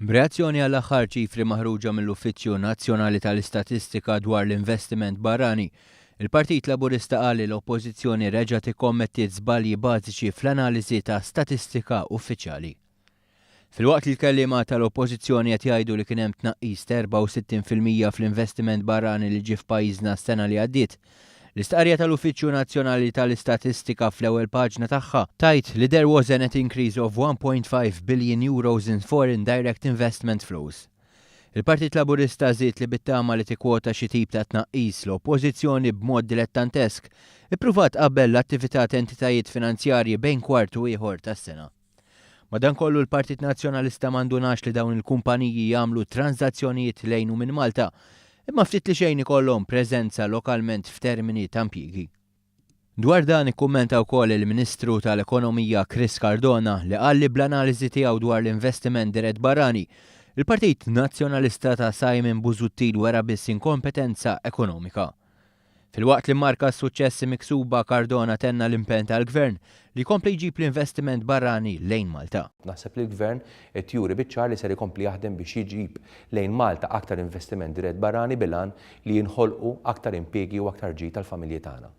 B'reazzjoni għall-aħħar ċifri maħruġa mill-Uffiċċju Nazzjonali tal-Istatistika dwar l-investiment barrani, il-Partit Laburista qal li l-Oppożizzjoni reġgħet ikkommettiet żbalji bażiċi fl-analiżi ta' statistika uffiċjali. Filwaqt li l-kelliema tal-Oppożizzjoni qed jgħidu li kien hemm tnaqqis ta' 64% fl-investiment barrani li ġie f'pajjiżna s-sena li għaddiet, L-istqarrija tal-Uffiċċju Nazzjonali tal-Istatistika fl-ewwel paġna tagħha tgħid li there was a net increase of 1.5 billion euros in foreign direct investment flows. Il-Partit Laburista żied li bit-tama li tikkwota xi tip ta' tnaqqis, l-Oppożizzjoni b'mod dilettantesk ippruvat tqabbel l-attività t'entitajiet finanzjarji bejn kwart u ieħor tas-sena. Madankollu l-Partit Nazzjonalista ma ndunax li dawn il-kumpaniji jagħmlu tranżazzjonijiet lejn u minn Malta, imma ftit li xejn ikollhom preżenza lokalment f'termini ta' impjiegi. Dwar dan ikkummenta wkoll il-Ministru tal-Ekonomija Chris Cardona li qal li bl-analiżi tiegħu dwar l-investiment dirett barrani, il-Partit Nazzjonalista ta' Simon Busuttil wera biss inkompetenza ekonomika. Filwaqt li mmarka s-suċċessi miksuba, Cardona tenna l-impenn tal-Gvern li jkompli jġib l-investiment barrani lejn Malta. Naħseb li l-Gvern qed juri biċ-ċar li ser ikompli jaħdem biex jġib lejn Malta aktar investiment dirett barrani bil-għan li jinħolqu aktar impiegi u aktar ġid għall-familji tagħna.